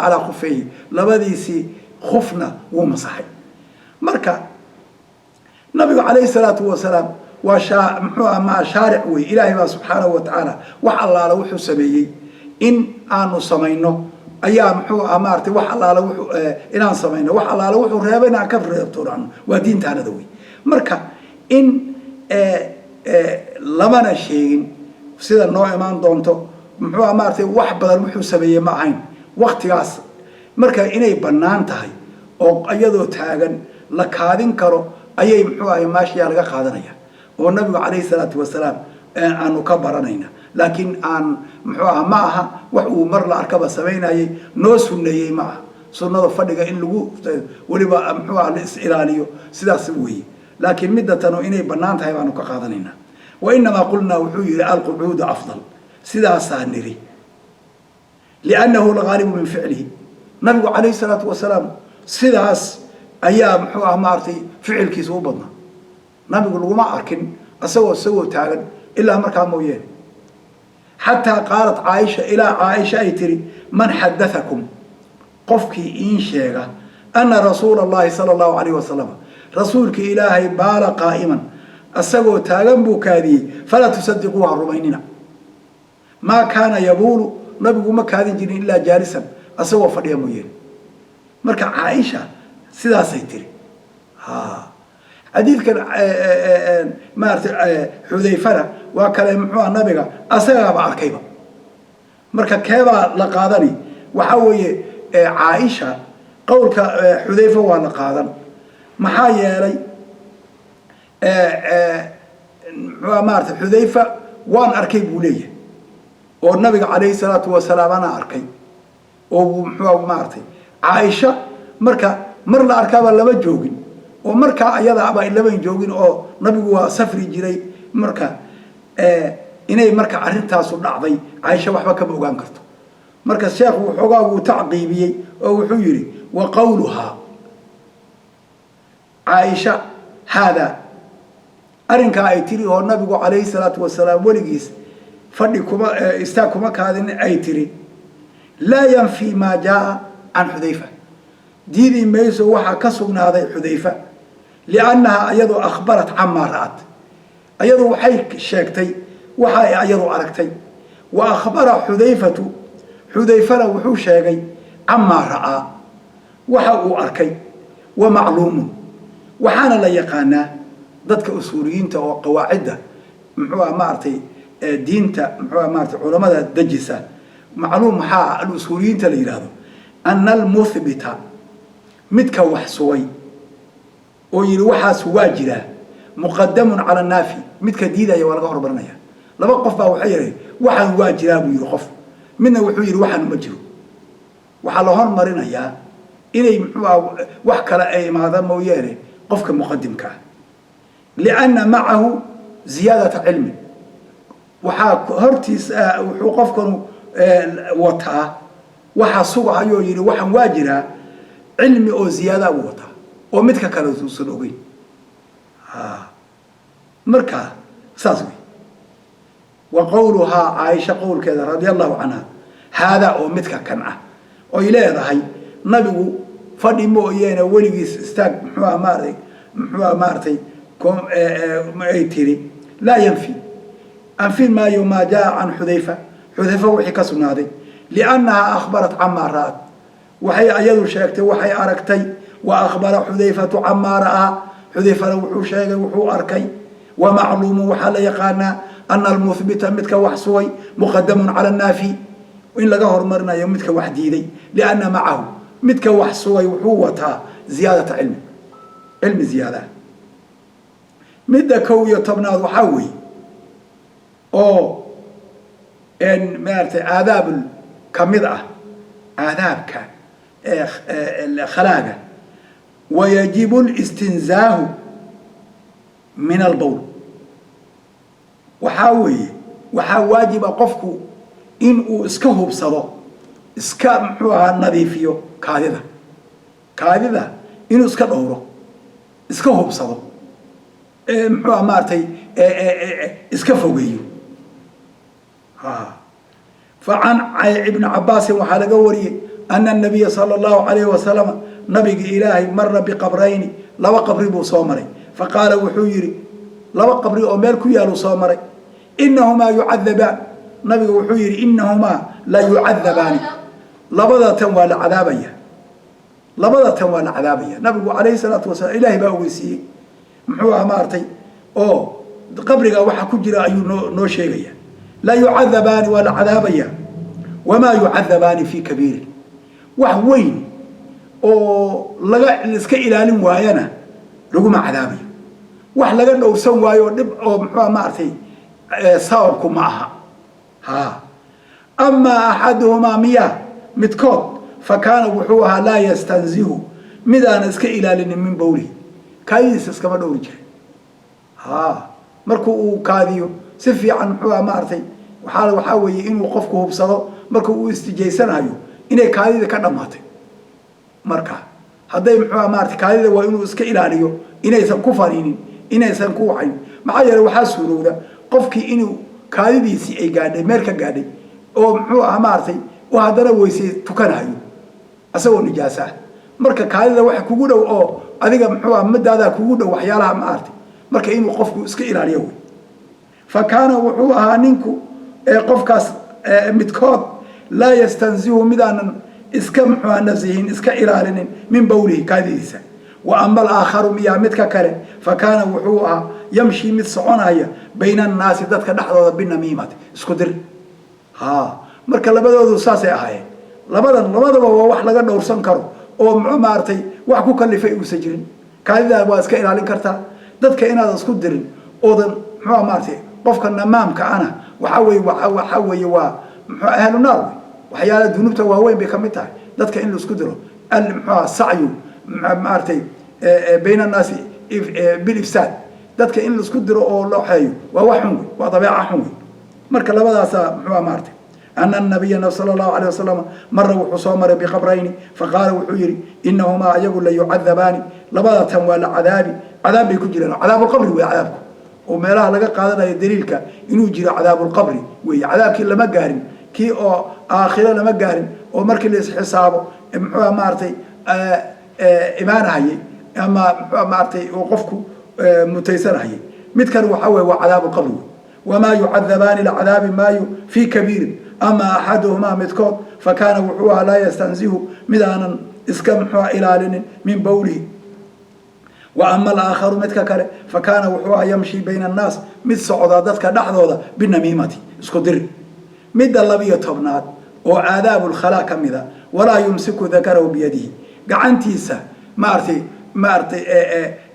Calaa khufayhi, labadiisii khufna wuu masaxay. Marka nabigu calayhi salaatu wasalaam waa shaa muxuu ah maa shaaric wey. Ilaahay baa subxaanahu wa tacaala wax allaala wuxuu sameeyey in aanu samayno ayaa muxuu ah maaratay, wax allaala wuxuu inaan samayno, wax allaala wuxuu reebay inaan ka reebtoonano, waa diintaanada wey. Marka in lamana sheegin sida noo imaan doonto, muxuu ah maaratay, wax badan wuxuu sameeyey ma ahayn waktigaas. Marka inay bannaan tahay oo iyadoo taagan la kaadin karo ayay muxuu ahay maashiyaa laga qaadanaya oo nabigu calayhi salaatu wasalaam aanu ka baranayna, laakiin aan muxuu aha ma aha wax uu mar la arkaba samaynayay, noo sunneeyey ma aha. Sunnada fadhiga in lagu weliba muxuu aha la is ilaaliyo, sidaas weeye. Laakiin midda tanu inay bannaan tahay baanu ka qaadanaynaa. Wa inamaa qulnaa, wuxuu yihi, alqucuudu afdal, sidaasaa niri, liannahu algaalibu min ficlihi. Nabigu calayhi salaatu wasalaam sidaas ayaa muxuu ah maaratay ficilkiisa u badnaa. Nabigu laguma arkin isagoo taagan ilaa markaa mooyeene. Xataa qaalat Caaisha, ilaa Caaisha ay tiri: man xadathakum, qofkii iin sheega, ana rasuula allahi sala allahu alayh wasalam, rasuulka Ilaahay, baala qaa'iman, isagoo taagan buu kaadiyey, falaa tusadiquuha, rumaynina. Maa kaana yabuulu, nabigu ma kaadin jirin, ilaa jaalisan, isagoo fadhiya mooyeene. Marka Caaisha sidaasay tiri. Xadiidkan maaratay Xudayfana waa kale, muxuua nabiga asagaaba arkayba. Marka keebaa la qaadani? Waxaa weeye Caaisha qowlka Xudayfa waa la qaadan, maxaa yeelay muxua maarata Xudayfa waan arkay buu leeyahay oo nabiga calayhi salaatu wasalaam ana arkay oo muxua maaratay. Caaisha marka mar la arkaaba lama joogin oo markaa ayada aba laman joogin oo nabigu waa safri jiray. Marka inay marka arrintaasu dhacday Caaisha waxba kama ogaan karto. Marka sheekhu waxoogaa wuu tacqiibiyey oo wuxuu yidhi: wa qawluhaa Caaisha haadaa, arrinkaa ay tiri oo nabigu calayhi salaatu wasalaam weligiis fadhi kuma istaag kuma kaadin ay tiri, laa yanfi maa jaaa can Xudayfa, diidi mayso waxaa ka sugnaaday Xudayfa, liannaha iyadu akhbarat camaa ra'at, ayadu waxay sheegtay waxa ay ayadu aragtay. Wa akhbara Xudayfatu, Xudayfana wuxuu sheegay camaa ra'aa, waxa uu arkay. Wa macluumun, waxaana la yaqaanaa dadka usuuliyiinta oo qawaacidda muxuu ah maaratay diinta muxuu ah maaratay culamada dejisa, macluum maxaa al-usuuliyiinta la yidhaahdo, ana almuthbita, midka wax sugay oo yidhi waxaas waa jiraa, muqadamun cala annaafi, midka diidaya waa laga hormarinaya. Laba qof baa waxay yihi waxaan waa jiraa buu yihi qof, midna wuxuu yidhi waxaan ma jiro. Waxaa la hormarinayaa inay muxuu ah wax kale ay imaadaan mooyaane qofka muqadimka ah, lianna macahu ziyaadata cilmin, waxaa hortiisa wuxuu qofkanu wataa waxaa sugahayoo yidhi waxaan waa jiraa, cilmi oo ziyaadaa buu wataa oo midka kale uusan ogeyn. Marka saas wey. Wa qowluhaa, Caaisha qowlkeeda radia allahu canha, haadaa oo midka kan ah oy leedahay nabigu fadhi mooyeene weligiis istaag muxuuha maaratay muxuuha maaratay ay tiri, laa yanfi, anfin maayo, maa jaa can Xudayfa, Xudayfa wixii ka sugnaaday, liannahaa akhbarat camaa ra'at, waxay ayadu sheegtay waxay aragtay. Wa akhbara Xudayfatu camaa ra'aa, Xudayfana wuxuu sheegay wuxuu arkay. Wa macluumun, waxaa la yaqaanaa, ana almuhbita, midka wax sugay, muqadamun cala annaafi, in laga hormarinayo midka wax diiday, lianna macahu, midka wax sugay wuxuu wataa ziyaadata cilmi, cilmi ziyaadaha. Midda 11aad waxaa weeye oo maaratay aadaab ka mid ah aadaabka khalaaga: wayajibu listinzaahu min albowl. Waxaa weeye waxaa waajiba qofku in uu iska hubsado, iska muxuu ahaa nadiifiyo kaadida, kaadida inuu iska dhowro, iska hubsado, muxuu aha maaratay iska fogeeyo. Fa can Ibni Cabaasin waxaa laga wariyey Ana anabiya sala allahu calayhi wasalama, nabiga Ilaahay, mara biqabrayni, laba qabri buu soo maray. Faqaala, wuxuu yidhi, laba qabri oo meel ku yaaluu soo maray, inahumaa yucadabaan. Nabiga wuxuu yidhi, inahumaa la yucadabaani, labada tan waa la cadaabaya, labada tan waa la cadaabaya. Nabigu calayhi salaatu wasalaam, Ilaahay baa ogeysiiyey, muxuu ah maaragtay, oo qabriga waxa ku jira ayuu noo sheegaya. La yucadabaani, waa la cadaabaya. Wamaa yucadabaani fii kabiirin, wax weyn oo laga iska ilaalin waayana laguma cadaabayo. Wax laga dhowrsan waayo oo dhib oo muxuua maaragtay sababku ma aha. Ha amaa axaduhumaa, miya midkood, fa kaana, wuxuu ahaa, laa yastanzihu, midaana iska ilaalinin, min bowlihi, kaadidiisa iskama dhowri jirin. Ha markuu uu kaadiyo si fiican, muxuu ah maaragtay, waxaa weeye inuu qofku hubsado marka uu istijaysanayo inay kaadida ka dhammaatay. Marka hadday, muxuu ah maaragtay, kaadida waa inuu iska ilaaliyo inaysan ku faniinin, inaysan ku wacayn. Maxaa yeeley, waxaa suurowda qofkii inuu kaadidiisii ay gaadhay, meel ka gaadhay, oo muxuu ah maaragtay, oo haddana weyse tukanahayo isagoo nijaaso ah. Marka kaadida waxa kugu dhow oo adiga, muxuu ah, madaadaa kugu dhow waxyaalaha maaragtay. Marka inuu qofku iska ilaaliyo wey. Fa kaana, wuxuu ahaa ninku ee qofkaas midkood, laa yastanzihu, midaanan iska, muxuuha, nasihin, iska ilaalinin, min bowlihi, kaadidiisa. Wa ama alaakharu, miyaa midka kale, fa kaana, wuxuu ahaa, yamshi, mid soconaya, bayna annaasi, dadka dhexdooda, binamiimati, isku dir. Ha marka labadoodu saasay ahaayeen. Labadan labadaba waa wax laga dhowrsan karo oo muxuu maaragtay wax ku kalifay uusan jirin. Kaadidaa waa iska ilaalin kartaa, dadka inaadan isku dirin oodan, muxuu maaragtay, qofka namaamka ana waxaa weye waxaa weeye waa muxuu ahlu naar wey. Waxyaalaha dunuubta waaweyn bay kamid tahay dadka in la isku diro. Al muxuuha sacyu maaragtay bayna annaasi bilifsaad, dadka in la isku diro oo loo xeeyo waa wax xun wey, waa dabeeca xun wey. Marka labadaasaa, muxuuha maaragtay, ana nabiya sala allahu alayh wasalam mara, wuxuu soo maray, biqabrayni, faqaala, wuxuu yihi, inahumaa, ayagu, la yucadabaani, labada tan waa la cadaabi, cadaab bay ku jiraan. Cadaabulqabri wey cadaabku, oo meelaha laga qaadanayo daliilka inuu jiro cadaabulqabri wey. Cadaabkii lama gaarin, kii oo aakhiro lama gaarin, oo markii la isxisaabo, muxuuha maaragtay, imaanahayay ama, muxuuha maaragtay, uu qofku mutaysanahayay. Midkan waxa weye waa cadaabulqabri wey. Wamaa yucadabaani, la cadaabi maayo, fii kabiirin. Ama axaduhumaa, midkood, fa kaana, wuxuu ahaa, laa yastanzihu, mid aanan iska, muxuuha, ilaalinin, min bowlihi. Wa ama alaakharu, midka kale, fa kaana, wuxuu ahaa, yamshi bayna annaas, mid socda dadka dhexdooda, binamiimati, isku diri. Midda 12aad oo aadaabu lkhalaa ka mida, walaa yumsiku dakarahu biyadihi, gacantiisa maaragtay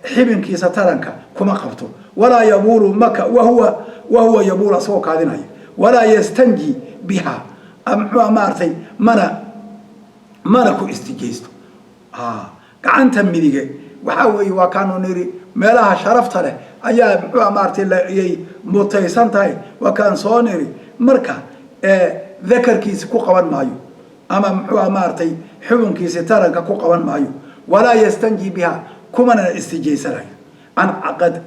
xibinkiisa taranka kuma qabto. Walaa yabuulu maka wahuwa yabuulu, asagoo kaadinaya. Walaa yastanji biha, muxuua maaragtay, mana ku istijaysto gacanta midige. Waxaa weeye, waa kaanu niri meelaha sharafta leh ayaa, muxuua maaragtay, yay mutaysan tahay, waa kaan soo niri. Marka dakarkiisi ku qaban maayo ama, muxuua maaragtay, xubunkiisi taranka ku qaban maayo. Walaa yastanji biha, kumana istijaysanayo. Can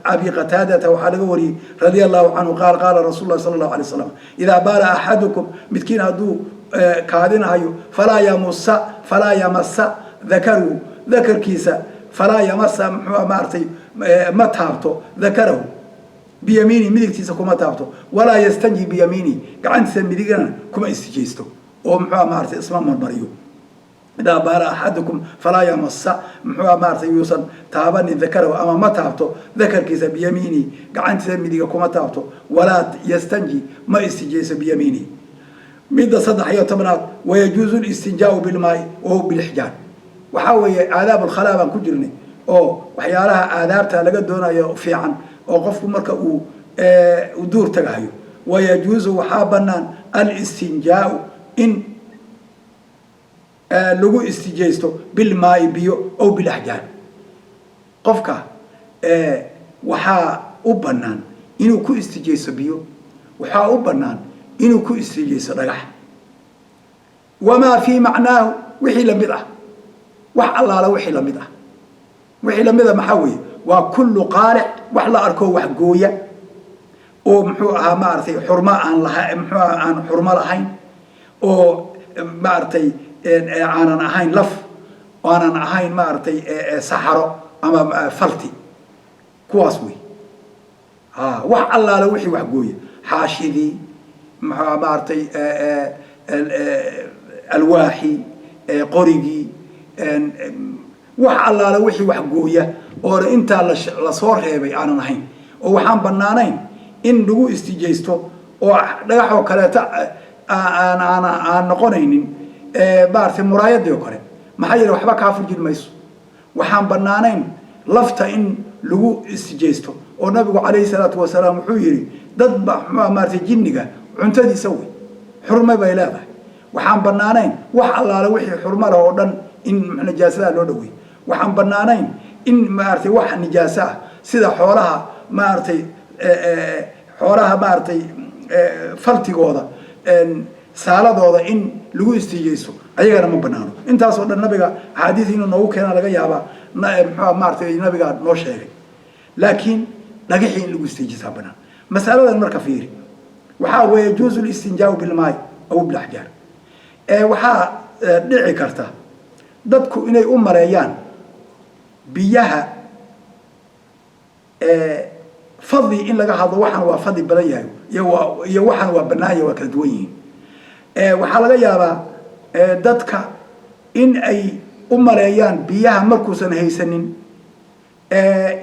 Abi Qataadata waxaa laga wariyey, radia allahu canhu, qaal, qaala rasuul lah sala allahu alay slam, idaa baala axadukum, midkiin hadduu kaadinahayo, falaa yamasa dakaruhu, dakarkiisa, falaa yamasa, muxuu maaragtay, ma taabto, dakarahu biyamiinihi, midigtiisa kuma taabto. Walaa yastanji biyamiinihi, gacantiisa midigana kuma istijaysto oo, muxuu maaragtay, isma marmariyo. Idaa baala axadukum falaa yamasa, muxuu maaragtay, yuusan taabanin, dakarahu, ama ma taabto dakarkiisa, biyamiinihi, gacantiisa midiga kuma taabto. Walaa yastanji, ma istijayso, biyamiinihi. Midda 13aad, wayajuuzu listinjaau bilmaai wahuwa bilixjaar. Waxaa weeye aadaab alkhalaa baan ku jirnay, oo waxyaalaha aadaabta laga doonayo fiican oo qofku marka uu duur tagahayo. Wayajuuzu, waxaa banaan, alistinjaau, in lagu istijaysto, bilmaai, biyo, ow bilaxjaar. Qofka waxaa u banaan inuu ku istijaysto biyo, waxaa u banaan inuu ku istijaysto dhagax, wamaa fii macnaahu, wixii lamid ah, wax allaala wixii lamid ah. Wixii lamid a maxaa weeye? Waa kullu qaalic, wax la arko, wax gooya, oo muxuu ahaa maaragtay, xurmo aan laha, muxuu aha, aan xurmo lahayn, oo maaragtay. Aanan ahayn laf, aanan ahayn maaragtay saxaro ama falti, kuwaas wey. Wax allaale wixii wax gooya, xaashidii, maxaa maaragtay, alwaaxii, qorigii, wax allaale wixii wax gooya oona intaa lasoo reebay aanan ahayn. Oo waxaan banaanayn in lagu istijaysto oo dhagaxoo kaleeto aan aan noqonaynin, maaragtay, muraayadii oo kale. Maxaa yeele, waxba kaa fujin mayso. Waxaan banaanayn lafta in lagu istijaysto, oo nabigu calayhi salaatu wasalaam wuxuu yidhi dad ba, muxua maaratay, jinniga cuntadiisa wey, xurme bay leedahay. Waxaan banaanayn wax allaale wixii xurmo leh oo dhan in nijaasada loo dhaweey. Waxaan banaanayn in maaragtay wax nijaaso ah, sida xoolaha, maaragtay, xoolaha, maaragtay, faltigooda, saaladooda in lagu istijaysto, ayagana ma banaano. Intaasoo dhan nabiga axaadiis inuu noogu keena laga yaabaa, muxua maaratay, nabigaa noo sheegay. Laakiin dhagaxii in lagu istijaysaa banaan. Masaladan marka fiiri, waxaa weeye yajuuzu listinjaau bilmaay aw bilaxjaar. Waxaa dhici karta dadku inay u maleeyaan biyaha fadli in laga hadlo. Waxaan waa fadli badan yahay iyo waxaan waa banaanya, waa kala duwan yihiin. Waxaa laga yaabaa dadka in ay u maleeyaan biyaha markuusan haysanin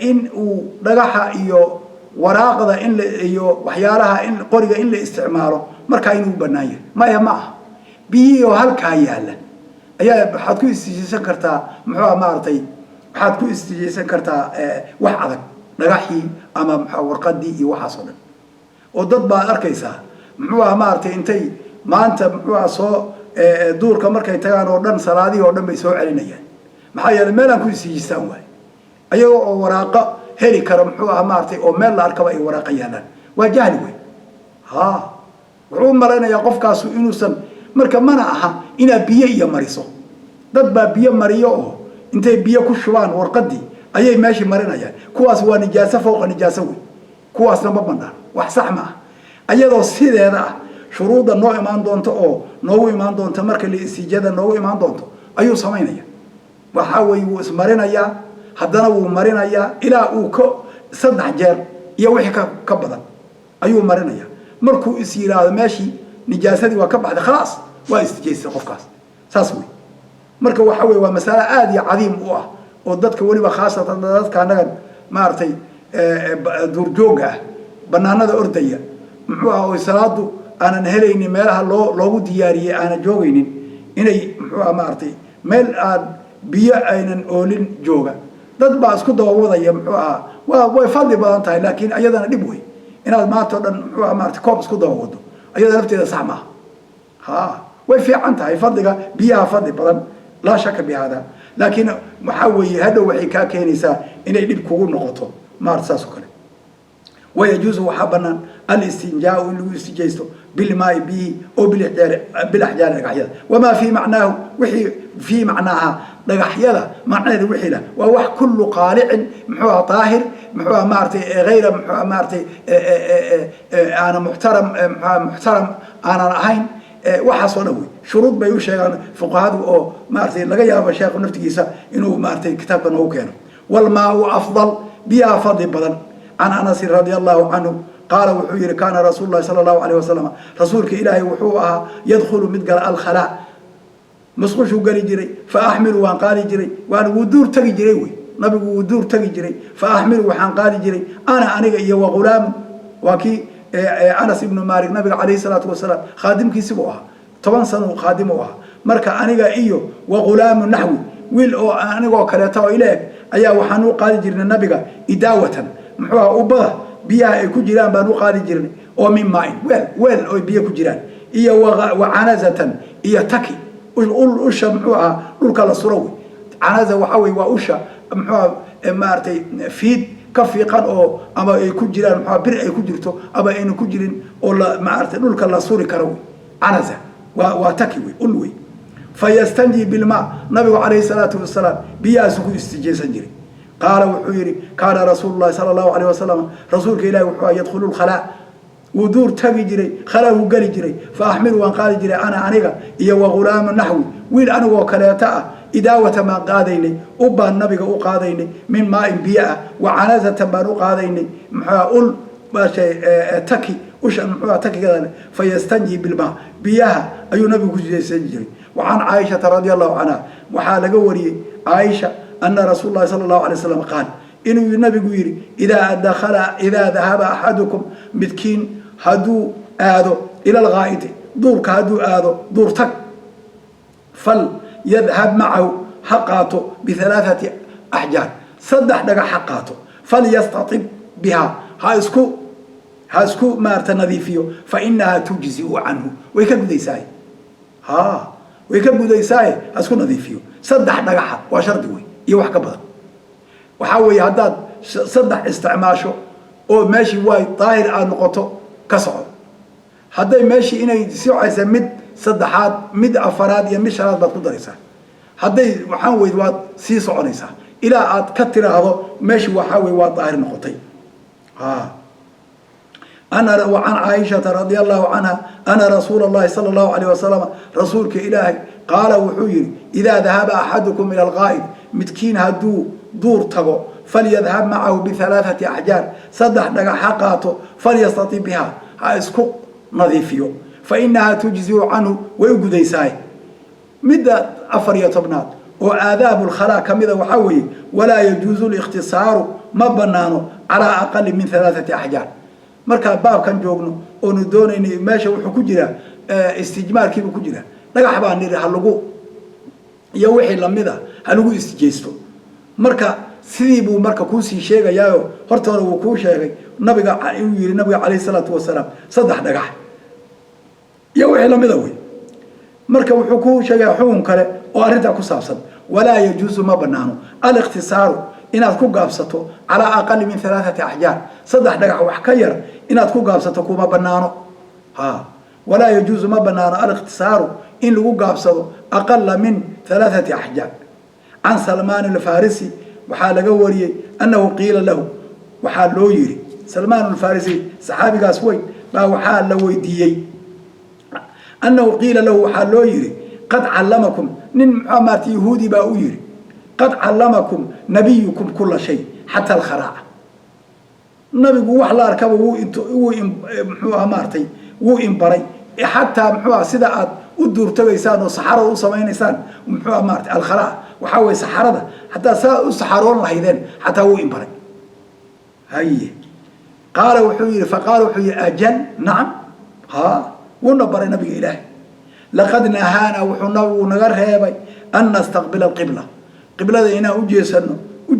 in uu dhagaxa iyo waraaqda in la iyo waxyaalaha in qoriga in la isticmaalo markaa inuu banaan yahay. Maya, ma aha. Biyihii oo halkaa yaalla ayaa waxaad ku istijaysan kartaa, muxuua maaragtay, waxaad ku istijaysan kartaa wax adag, dhagaxii ama mxua warqadii iyo waxaas oo dhan. Oo dad baad arkaysaa, muxuu aha maaragtay, intay maanta, muxuuha, soo duurka markay tagaan oo dhan, salaadihii oo dhan bay soo celinayaan. Maxaa yeelay, meel aan ku istijistaan waay, ayagoo oo waraaqo heli kara, muxuu aha maaragtay, oo meel la arkaba ay waraaqa yaalaan. Waa jahli wey. Ha, wuxuu u malaynayaa qofkaasu inuusan marka mana aha inaad biyo iyo mariso. Dad baa biyo mariyo oo intay biyo ku shubaan warqadii ayay meeshii marinayaan. Kuwaas waa nijaaso fowqa nijaaso wey, kuwaasna ma banaan, wax sax ma ah. Ayadoo sideeda ah shuruudda noo imaan doonto oo noogu imaan doonto marka liistijada noogu imaan doonto ayuu samaynaya. Waxaa weeye, wuu ismarinayaa, haddana wuu marinayaa ilaa uu ka 3 jeer iyo wixii ka badan ayuu marinaya. Markuu is yidhaahdo meeshii nijaasadii waa ka baxday, khalaas, waa istijaystay qofkaas. Saas wey. Marka waxa wey, waa masale aada iyo cadiim u ah oo dadka weliba khaasatan dadka annagan, maaragtay, duurjoogga ah, banaanada ordaya, muxuu ah, oo salaadu aanan helaynin, meelaha loogu diyaariyey aanan joogaynin, inay, muxuu ah maaragtay, meel aan biyo aynan oolin jooga. Dad baa isku daba wadaya, muxuu ahaa, way fadli badan tahay, laakiin ayadana dhib wey inaad maanta o dhan, muxuu aha maaragtay, koob isku daba wado. Ayada lafteeda sax maaha. Ha, way fiican tahay, fadliga biyaha fadli badan, laa shaka bi hada, laakiin waxaa weeye hadhow waxay kaa keenaysaa inay dhib kugu noqoto, maarata, saas oo kale. Wayajuusu, waxaa banaan, alistinjaau, in lagu istijaysto, bilmaai, bihi, oo bilaxjaari, dhagaxyada, wamaa fii macnaahu, wixii fii macnaaha, dhagaxyada macnaheeda wixii lah. Waa wax kullu qaalicin, muxuu aha, daahir, muxuu aha maaratay, hayra, muxuu aha maaratay, aana muxtaram, muxua muxtaram aanan ahayn, waxaasoo dhan wey. Shuruud bay u sheegaan fuqahadu oo maaratay laga yaabo sheekhu naftigiisa inuu maaratay kitaabka noogu keeno. Walmaau afdal, biyaha fadli badan. Can Anasin radia allahu canhu qaala, wuxuu yihi: kaana rasuulu lahi sala allahu alayh wasalam, rasuulka Ilaahay wuxuu ahaa, yadkhulu, mid gala, alkhalaa, musqushuu geli jiray, fa axmilu, waan qaadi jiray. Waan wuu duur tegi jiray wey, nabigu wuu duur tegi jiray. Fa axmilu, waxaan qaadi jiray, ana, aniga, iyo wagulaamu, waa kii Anas ibnu Maalik, nabiga calayhi salaatu wasalaam khaadimkiisi buu ahaa, 10 sano khaadim u ahaa. Marka aniga iyo wagulaamu naxwi, wiil oo anigoo kaleeta oo ila eg, ayaa waxaan u qaadi jirnay nabiga idaawatan, muxuu aha, ubada biyaha ay ku jiraan baan u qaadi jirnay, oo min maain, weel oo biyo ku jiraan, iyo wa canazatan, iyo taki, usha, muxuu ahaa, dhulka la suro wey. Canaza waxaa wey waa usha, muxuu aha maaragtay, fiid ka fiiqan oo ama ay ku jiraan, muxua, bir ay ku jirto ama ayna ku jirin, oo la maaragtay dhulka la suri karo wey. Canaza waa taki wey, ul wey. Fayastanji bilmaa, nabigu calayhi salaatu wasalaam biyahaasu ku istijaysan jiray. Qaala, wuxuu yihi: kaana rasuulu llahi sala allahu alayh wasalam, rasuulka ilahi wuxuu aha, yadkhulu lkhalaa. Wuu duur tagi jiray, khalahuu geli jiray. Fa axmilu, waan qaadi jiray, ana aniga iyo wa ghulaamu naxwi, wiil anigoo kaleeto ah, idaawatan baan qaadaynay, u baan nabiga u qaadaynay, min maain biyo ah, wa canazatan baan u qaadaynay, muxua ul maashay taki usha muxuua takigada. Fayastanji bilmaa, biyaha ayuu nabigu ku jeysan jiray. Wa can Caaishata radia Allahu canha, waxaa laga wariyey Caaisha, ana rasuul lahi sala Allahu alay slam qaal, inuu nabigu yidhi: idaa dakhala, idaa dahaba axadukum, midkiin hadduu aado, ila alghaa'iti, duurka hadduu aado, duur tag, fal yadhab macahu, ha qaato, bihalaathati axjaar, saddex dhagax ha qaato, falyastatib bihaa, ha isku maarata nadiifiyo, fa inahaa tujziu canhu, way ka gudaysaaye, ha way ka gudaysaaye, ha isku nadiifiyo. Saddex dhagaxa waa shardi wey iyo wax ka badan. Waxaa weeye haddaad saddex isticmaasho oo meeshii waay daahir aad noqoto, ka soco. Hadday meeshii inay socaysa, mid saddexaad, mid afaraad iyo mid shanaad baad ku daraysaa. Hadday waxaan weyd, waad sii soconaysaa ilaa aad ka tiraahdo meeshii waxaa wey waa daahir noqotay. Can Caaishata radia Allahu canha ana rasuula اllahi sala Allahu alayh wasalam, rasuulka Ilaahay, qaala, wuxuu yihi: idaa dahaba axadukum ila alqaa'id, midkiin hadduu duur tago, falyadhab macahu bihalaathati axjaar, saddex dhagax ha qaato, falyastatib biha, ha isku nadiifiyo, fa inahaa tujziu canhu, way u gudaysaay. Midda 14aad oo aadaabu lkhalaa ka mida waxaa weeye: walaa yajuusu likhtisaaru, ma banaano, calaa aqali min halaathati axjaar. Markaa baabkan joogno oonu doonaynay, meesha wuxuu ku jiraa istijmaarkiibuu ku jiraa. Dhagax baa nidhi ha lagu iyo wixii lamida ha lagu istijaysto. Marka sidii buu marka kuusii sheegayaayo, hortooda wuu kuu sheegay nabiga uu yihi, nabiga calayh isalaatu wasalaam, saddex dhagax iyo wixii lamida wey. Marka wuxuu kuu sheegaya xukun kale oo arrintaa ku saabsan. Walaa yajuusu, ma banaano, alikhtisaaru, inaad ku gaabsato, calaa aqali min halaathati axjaar, saddex dhagax wax ka yar inaad ku gaabsato kuma banaano. Ha, walaa yajuusu, ma banaano, alikhtisaaru, in lagu gaabsado, aqala min halaathati axjaar. Can Salmaan Alfarisi waxaa laga wariyey annahu qiila lahu, waxaa loo yiri Salmaan Alfarisi, saxaabigaas weyn baa waxaa la weydiiyey, annahu qiila lahu, waxaa loo yiri: qad callamakum, nin muxuu maarata yahuudi baa u yiri, qad callamakum nabiyukum kula shay xataa alkharaaca. Nabigu wax la arkaba wuu muxuu aha maaratay wuu inbaray, xataa muxuu aha sida aad u duurtagaysaan oo saxarada u samaynaysaan, muxuu aha maarata alkharaaca waxaa weye saxarada, hataa saa u saxaroon lahaydeen xataa wuu inbaray. Haye, qaala, wuxuu yihi, faqaala, wuxuu yihi: ajal, nacam, ha, wuuna baray nabiga Ilaahay. Laqad nahaana, wuxuu nabigu naga reebay, an nastaqbila alqibla, qiblada inaan ujeesano, u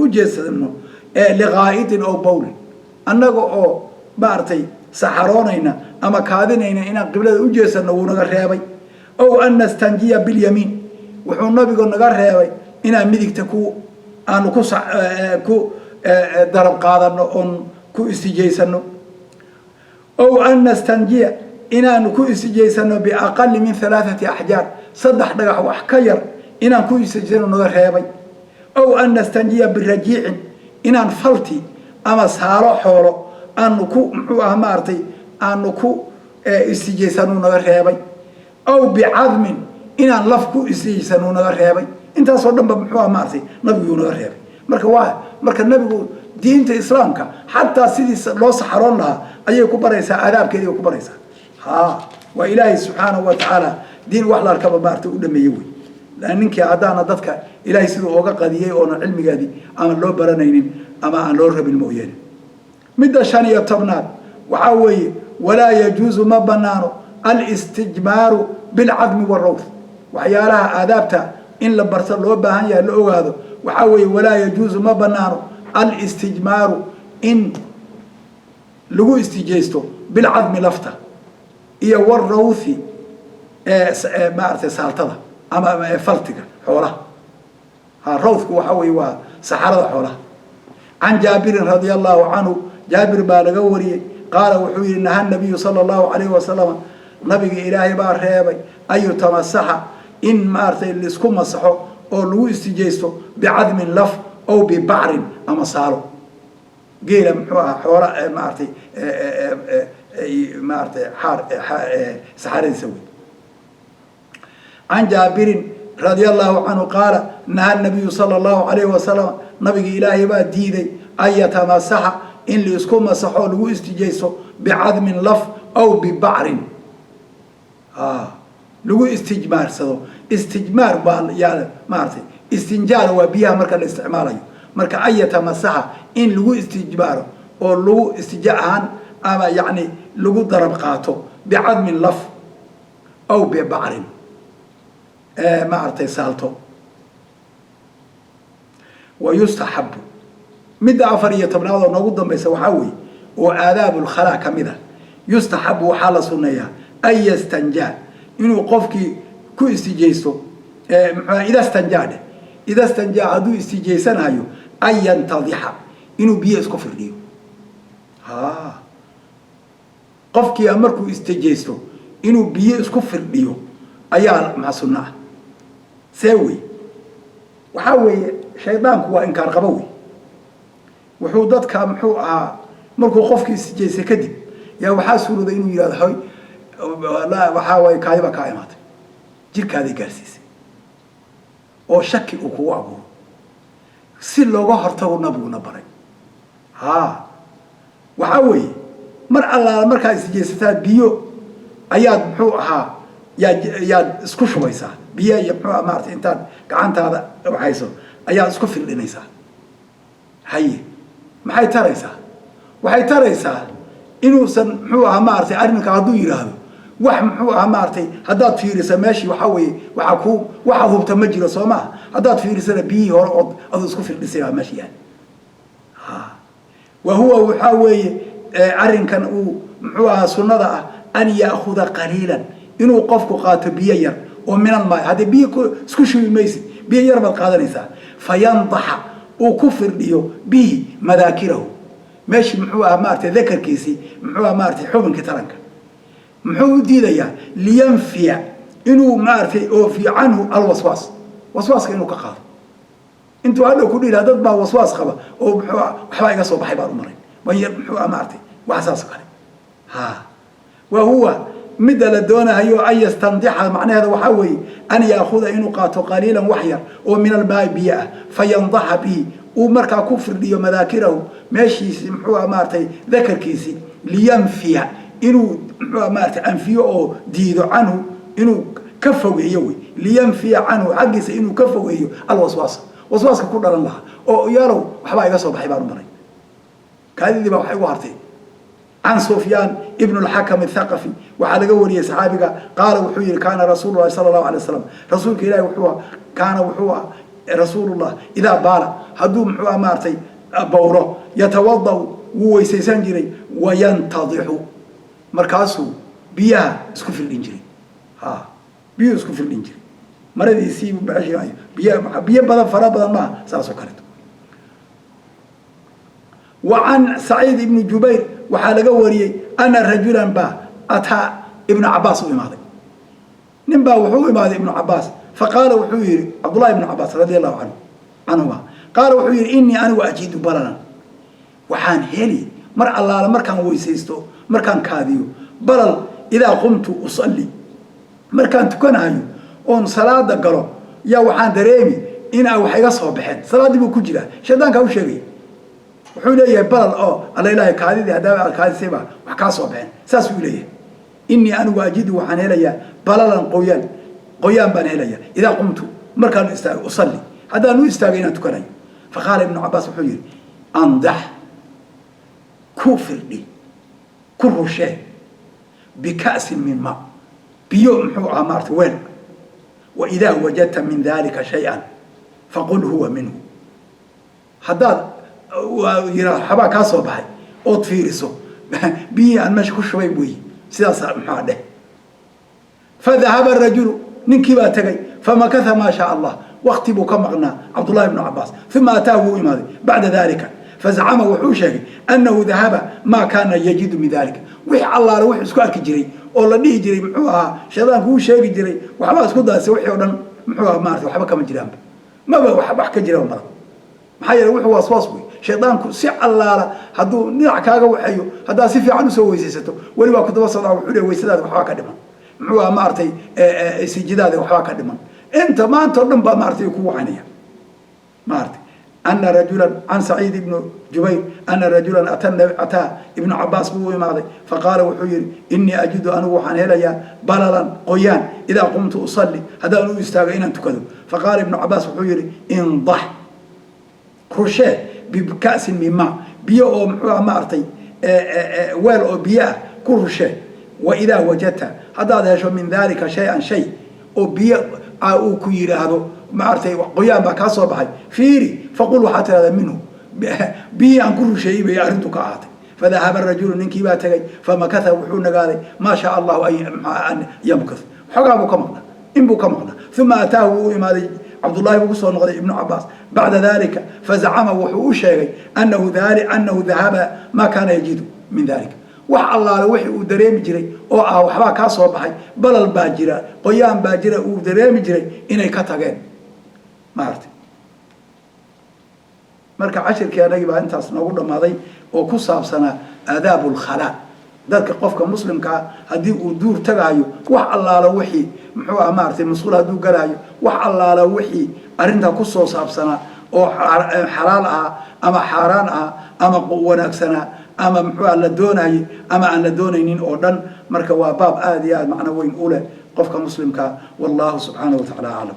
jeesano, liqaa'itin ow bawlin, annaga oo maaragtay saxaroonayna ama kaadinayna inaan qiblada u jeesano wuu naga reebay. Ow an nastanjiya bilyamiin, wuxuu nabigu naga reebay inaan midigta ku aanu ku darab qaadano oon ku istijaysano. Ow an nastanjiya, inaanu ku istijaysano, biaqali min halaathati axjaar, saddex dhagax wax ka yar inaan ku istijaysano naga reebay. Ow an nastanjiya birajiicin, inaan falti ama saalo xoolo aanu ku muxuu ah maaragtay aanu ku istijaysanuu naga reebay. Ow bicadmin, inaan laf ku istijaysanuu naga reebay. Intaasoo dhan ba muxuu ah maaragtay nabiguu naga reebay. Marka waa marka nabigu diinta Islaamka xataa sidii loo saxaroon lahaa ayay ku baraysaa, aadaabkeedii bay ku baraysaa. Ha, waa Ilaahay subxaanahu wa tacaala diin wax la arkaba maaragtay u dhameeye wey. Ninkii haddaana dadka Ilaahay siduu ooga qadiyey oona cilmigeedii ama loo baranaynin ama aan loo rabin mooyaane. Midda 15aad waxaa weeye: walaa yajuusu, ma banaano, alistijmaaru bilcadmi warawth. Waxyaalaha aadaabta in la barto loo baahan yahay, la ogaado, waxaa weeye: walaa yajuusu, ma banaano, alistijmaaru, in lagu istijaysto, bilcadmi, lafta, iyo warawthi, maaragtay saaltada ama faltiga xoolaha. Ha, rawthku waxaa weeye waa saxarada xoolaha. Can Jaabirin radia Allahu canhu, Jaabir baa laga wariyey, qaala, wuxuu yihi: naha nabiyu sala Allahu alayhi wasalama, nabiga Ilaahay baa reebay, an yutamasaxa, in maaragtay laisku masaxo oo lagu istijaysto, bicadmin, laf, ow bibacrin, ama saalo. Geela muxuu ahaa xoola maaratay maaratay xaar saxaradiisa wey. Can Jaabirin radia allahu canhu qaala: naha nabiyu sala allahu alayhi wasalam, nabigi Ilaahay baa diiday, an yatamasaxa, in laisku masaxo, lagu istijayso, bicadmin, laf, aw bibacrin, lagu istijmaarsado. Istijmaar baa yaa maaratay, istinjaar waa biyaha marka la isticmaalayo. Marka an yatamasaxa, in lagu istijmaaro oo lagu istija ahaan ama yacni lagu darab qaato, bicadmin, laf, aw bibacrin, maaragtay saalto. Wa yustaxabu, midda 14aad oo noogu dambaysa waxaa weeye oo aadaabu lkhalaa ka mid a, yustaxabu, waxaa la sunneeyaa, an yastanjaa, inuu qofkii ku istijaysto, muxua ida stanjaa dheh, ida stanjaa, hadduu istijaysanayo, an yantadixa, inuu biyo isku firdhiyo. Ha qofkii markuu istijaysto inuu biyo isku firdhiyo ayaa maxaa sunno ah. See wey? Waxaa weeye, shaydaanku waa inkaar qabo wey. Wuxuu dadka muxuu ahaa, markuu qofkii istijaystay kadib yaa waxaa suurooday inuu yihahdo: hoy, waxaa waaye kaadi baa kaa imaatay, jirkaaday gaarsiisay, oo shaki uu kugu abuuro. Si looga hortago nabiguna baray. Ha waxaa weeye, mar allaala markaad istijaysataa, biyo ayaad muxuu ahaa yaad isku shubaysaa, biyo iyo muxuu aha maarata intaad gacantaada waxayso ayaad isku firdhinaysaa. Haye, maxay taraysaa? Waxay taraysaa inuusan muxuu ahaa maaratay arrinka hadduu yidhaahdo wax muxuu ahaa maaratay, haddaad fiirisa meeshii waxaa weeye waxaa ku waxaad hubta ma jiro, soo maha? Haddaad fiirisana biyihii hore ood aduu isku firdhisay baa meesha yahay. Ha wa huwa, waxaa weeye arrinkan uu muxuu ahaa sunnada ah, an ya'khuda qaliilan, inuu qofku qaato biyo yar oo minan maayo. Haddii biyo isku shubi maysid, biyo yar baad qaadanaysaa. Fayandaxa, uu ku firdhiyo, bihi madaakirahu, meeshii muxuu ahaa maaratay dakarkiisii, muxuu ahaa maaratay xubinkii taranka. Muxuu u diidayaa? Liyanfiya, inuu maaratay oofiyo, canhu alwaswaas, waswaaska inuu ka qaado. Intuu hadhow ku dhihi lahaa dad baa waswaas qaba oo muxuu ah waxbaa iga soo baxay baan u maray wan yar, muxuu ah maaratay wax saas oo kale. Ha wa huwa, midda la doonahayo, an yastandixa macnaheeda waxaa weeye an yaakuda, inuu qaato, qaliilan, wax yar oo min almaai, biyo ah, fayandaxa bihi, uu markaa ku firdhiyo, madaakirahu, meeshiisi muxuu ah maaratay dakarkiisii, liyanfiya, inuu muxuu ah maaratay anfiyo oo diido, canhu, inuu ka fogeeyo wey, liyanfiya canhu, xaggiisa inuu ka fogeeyo, alwaswaasa, waswaaska ku dhalan lahaa oo yaalow waxbaa iga soo baxay baan u maray, kaadidii baa waxay ugu hartay. Can Sufyaan ibn اlxakam athaqafi waxaa laga wariyey saxaabiga, qaala, wuxuu yihi: kaana rasuulu lahi sala allahu alay waslam, rasuulka ilahi wuxuu kaana, wuxuu ah rasuulullah, idaa baala, hadduu muxuu ah maaratay bowlo, yatawada'u, wuu weysaysan jiray, wayantadixu, markaasuu biyaha isku firdhin jiray. Ha biyuhu isku firdhin jiray maradiisii, biy biyo badan, fara badan maaha, saas oo kaleeto. Wa can Saciid ibni Jubayr waxaa laga wariyey ana rajulan baa ataa Ibnu Cabaas u imaaday. Nin baa wuxuu u imaaday Ibnu Cabaas. Faqaala, wuxuu yihi Cabdullahi ibnu Cabaas radi allahu canhu canhuma, qaala, wuxuu yihi: inii anigu ajidu balalan, waxaan heli mar allaala markaan weysaysto, markaan kaadiyo, balal, idaa qumtu usalli, markaan tukanahayo oon salaada galo, yaa waxaan dareemi in ay wax iga soo baxeen. Salaaddii buu ku jiraa, shaydaankaa u sheegay. Wuxuu leeyahay balal oo alla ilaahay kaadidii haddaaba aad kaadisayba wax kaa soo baxeen, saasuu leeyahay. Inii anigu ajidu, waxaan helayaa, balalan, qoyaan, qoyaan baan helayaa, idaa qumtu, markaan istaago, usalli, haddaan u istaagay inaan tukanayo. Faqaala Ibnu Cabaas, wuxuu yihi: andax, ku firdhi, ku rushee, bika'sin min ma, biyo muxuu ahaa maarata weel, wa idaa wajadta min dalika shay-an faqul huwa minhu. Haddaad yiraahdo xabaa kaa soo baxay ood fiiriso, biyihii aan meesha ku shubay weyi, sidaasaa muxua dheh. Fadahaba rajulu, ninkii baa tegay, famakatha maa shaa Allah, wakti buu ka maqnaa Cabdullahi ibnu Cabaas. Uma ataahu, wuu imaaday bacda dalika, fazacama, wuxuu sheegay, annahu dahaba maa kaana yajidu min dalika, wix allaale wuxuu isku arki jiray oo la dhihi jiray muxuu ahaa shaydaanku uu sheegi jiray waxbaa isku daasay, wixii o dhan muxuu aha maarata waxba kama jiraanba, maba wax ka jiraba mala. Maxaa yeele wuxuu waswaas wey. Shaydaanku si allaala hadduu dhinac kaaga waxeeyo, haddaad si fiican usoo weysaysato, weli waa ku daba socdaa. Wuxuu leey weysadaada waxbaa ka dhiman, muxuu aha, maaragtay, sijidaada waxbaa ka dhiman. Inta maanta o dhan baa, maaragtay, ku wacanaya, maaragtay. Ana rajulan can Saciid ibnu Jubayr ana rajulan ataa Ibnu Cabaas buu u imaaday. Faqaala, wuxuu yihi: "Inii ajidu, anigu waxaan helayaa, balalan, qoyaan, idaa qumtu usalli, haddaan u istaago inaan tukado." Faqaala Ibnu Cabaas, wuxuu yihi: "Indax, rushee, bika'sin min maa, biyo oo, muxuu ah, maaragtay, weel oo biyo ah ku rushee. Wa idaa wajadta, haddaad hesho, min dalika shay-an, shay oo biyo uu ku yidhaahdo, maaragtay, qoyaan baa kaa soo baxay, fiiri, faqul, waxaad tirahdaa: minhu, biyihii aan ku rusheeyey bay arrintu ka ahaatay." Fadahaba rajulu, ninkii baa tegay. Famakatha, wuxuu nagaaday, maa shaa Allahu an yamkath, xoogaa buu ka maqnaa, in buu ka maqnaa. Uma ataahu, wuu u imaaday Cabdullahi, buu kusoo noqday Ibnu Cabaas, bacda dalika. Fazacama, wuxuu u sheegay, anahu dahaba maa kaana yajidu min dalika, wax allaale wixii uu dareemi jiray oo ah waxbaa kaa soo baxay, balal baa jira, qoyaan baa jira, uu dareemi jiray inay ka tageen, maaragtay. Marka cashirkii anagii baa intaas noogu dhammaaday oo ku saabsanaa aadaabu lkhalaa. Dadka, qofka muslimkaa, haddii uu duur tagaayo, wax allaala wixii, muxuu ah, maaragtay, masquul hadduu galaayo, wax allaala wixii arrintaa kusoo saabsanaa oo xalaal ahaa ama xaaraan ahaa ama wanaagsanaa ama, muxuu ah, la doonayay ama aan la doonaynin oo dhan. Marka waa baab aada iyo aad macno weyn u leh qofka muslimkaa. Wallahu subxaanahu wa tacaala aclam.